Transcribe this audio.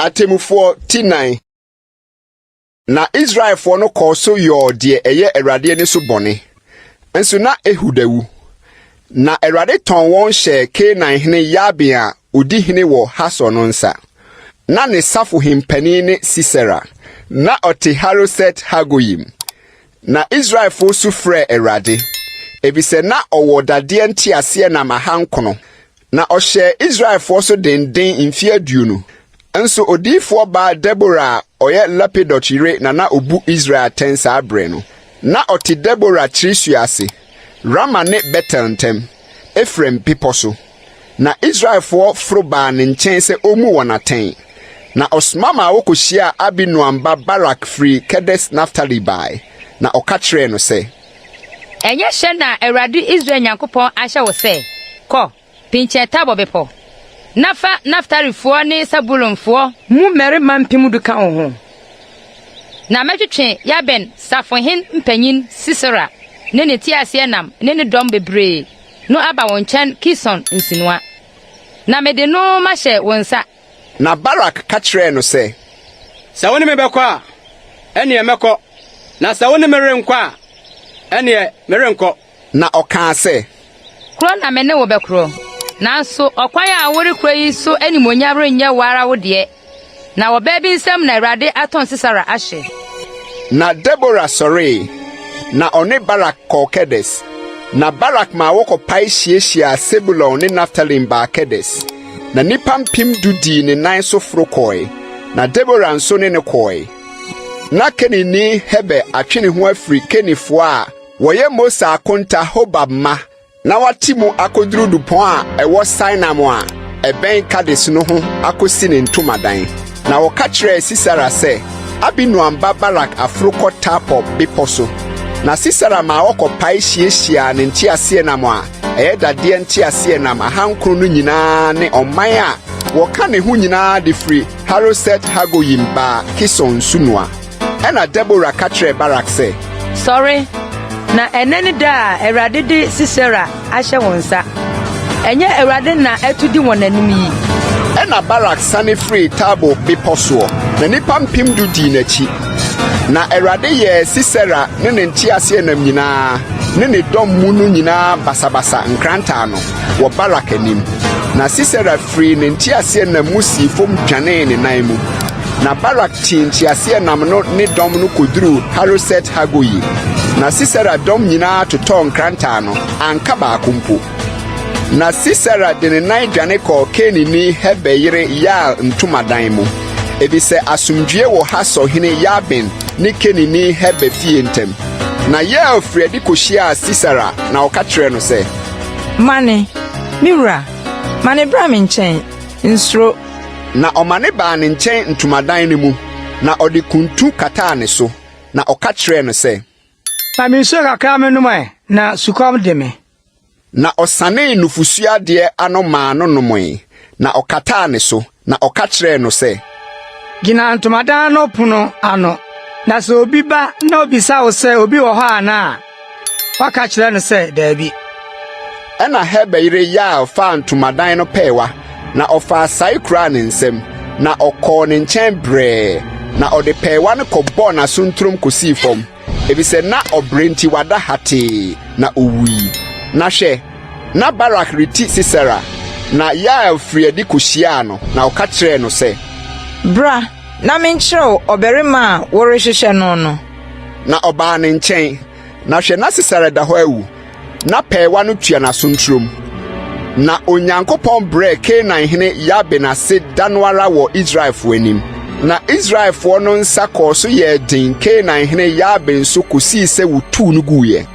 Atemmufoɔ ti nan. Na Israelfoɔ no kɔɔ so yɔɔ deɛ ɛyɛ Awurade ani so bɔne. Nso na Ehud awu. Na Awurade tɔn wɔn hyɛɛ Kanaan hene Yabin a ɔdi hene wɔ Hasor no nsa. Na ne safohempanin ne Sisera. Na ɔte Haroset Hagoyim. Na Israelfoɔ su frɛɛ Awurade, efisɛ na ɔwɔ dadeɛ nteaseɛnam ahankono Na ɔhyɛɛ Israelfoɔ so denden mfeɛ aduonu. Nso odiyifoɔ baa Debora a ɔyɛ Lapidot yere na na ɔbu Israel atɛn saa berɛ no. Na ɔte Debora kyiresua ase, Rama ne Betel ntam, Efraim bepɔ so. Na Israelfoɔ foro baa ne nkyɛn sɛ ɔmmu wɔn atɛn. Na ɔsoma maa wɔkɔhyiaa Abinoam ba Barak firii Kedes-Naftali bae, na ɔka kyerɛɛ no sɛ. Ɛnyɛ hyɛ na Awurade Israel Nyankopɔn ahyɛ wo sɛ, 'Kɔ, pinkyɛn Tabor bepɔ, na fa Naftalifoɔ ne Sebulonfoɔ. Mu mmarima 10,000 ka wo ho. Na mɛtwetwe Yabin safohene mpanyin Sisera ne ne teaseɛnam ne ne dɔm bebree no aba wo nkyɛn Kison nsunoa, na mede no mahyɛ wo nsa. Na Barak ka kyerɛɛ no sɛ. Sɛ wo ne me bɛkɔ a, ɛnneɛ mɛkɔ, na sɛ wo ne me renkɔ a, ɛnneɛ merenkɔ. Na ɔkaa sɛ. Korɔ na me ne wo bɛkorɔ, nanso ɔkwan a worekorɔ yi so animuonyam renyɛ wo ara wo deɛ, na ɔbaa bi nsam na Awurade atɔn Sisera ahyɛ. Na Debora sɔree, na ɔne Barak kɔɔ Kedes. Na Barak maa wɔkɔpae hyiahyiaa Sebulon ne Naftalim baa Kedes. Na nnipa 10,000 dii ne nan so foro kɔe, na Debora nso ne no kɔe. Na Kenini Heber atwe ne ho afiri Kenifoɔ a wɔyɛ Mose akonta Hobab mma na wate mu akoduru dupɔn a ɛwɔ Saanaim a ɛbɛn Kades no ho akosi ne ntomadan. Na wɔka kyerɛɛ Sisera sɛ, Abinoam ba Barak aforo kɔ Tabor bepɔ so. Na Sisera maa wɔkɔpae hyiahyiaa ne nteaseɛnam a ɛyɛ dadeɛ nteaseɛnam ahankron no nyinaa ne ɔman a wɔka ne ho nyinaa de firi Haroset-Hagoyim baa Kison nsunoa. Ɛnna Debora ka kyerɛɛ Barak sɛ. Sɔre, na ɛnnɛ ne da a Awurade de Sisera ahyɛ wo nsa. Ɛnyɛ Awurade na atu di wɔn anim yi? Ɛnna Barak sane firii Tabor bepɔ soɔ, na nnipa 10,000 dii n'akyi. Na Awurade yɛɛ Sisera ne ne nteaseɛnam nyinaa ne ne dɔm mu no nyinaa basabasa nkrantɛ ano wɔ Barak anim. Na Sisera firii ne nteaseɛnam mu sii fam dwanee ne nan mu. Na Barak tii nteaseɛnam no ne dɔm no koduruu Haroset-Hagoyim. Na Sisera dɔm nyinaa totɔɔ nkrantɛ ano, anka baako mpo. Na Sisera de ne nan dwane kɔɔ Kenini Heber yere Yael ntomadan mu, efisɛ asomdwoe wɔ Hasor hene Yabin ne Kenini Heber fie ntam. Na Yael firi adi kohyiaa Sisera, na ɔka kyerɛɛ no sɛ. Mane, me wura, mane bra me nkyɛn, nsuro. Na ɔmane baa ne nkyɛn ntomadan no mu, na ɔde kuntu kataa ne so, na ɔka kyerɛɛ no sɛ. Ma me nsuo kakra mennom ɛ, na sukɔm de me. Na ɔsanee nufosuo adeɛ ano maa no nomee, na ɔkataa ne so, na ɔka kyerɛɛ no sɛ. Gyina ntomadan no pono ano, na sɛ obi ba na obisa wo sɛ obi wɔ hɔ anaa a, woaka kyerɛ no sɛ, 'Dabi. Ɛnna Heber yere Yael faa ntomadan no pɛɛwa, na ɔfaa sae kuraa ne nsam, na ɔkɔɔ ne nkyɛn brɛɛ, na ɔde pɛɛwa no kɔbɔɔ n'asontorɔm kosii fam, efisɛ na ɔbrɛ nti wada hatee, na owui. Na hwɛ, na Barak reti Sisera, na Yael firii adi kohyiaa no, na ɔka kyerɛɛ no sɛ. Bra na menkyerɛ wo ɔbarima a worehwehwɛ no no. Na ɔbaa ne nkyɛn, na hwɛ, na Sisera da hɔ awu, na pɛɛwa no tua n'asontorɔm. Na Onyankopɔn brɛɛ Kanaan hene Yabin ase da no ara wɔ Israelfoɔ anim. Na Israelfoɔ no nsa kɔɔ so yɛɛ den Kanaan hene Yabin so kosii sɛ wotuu no guiɛ.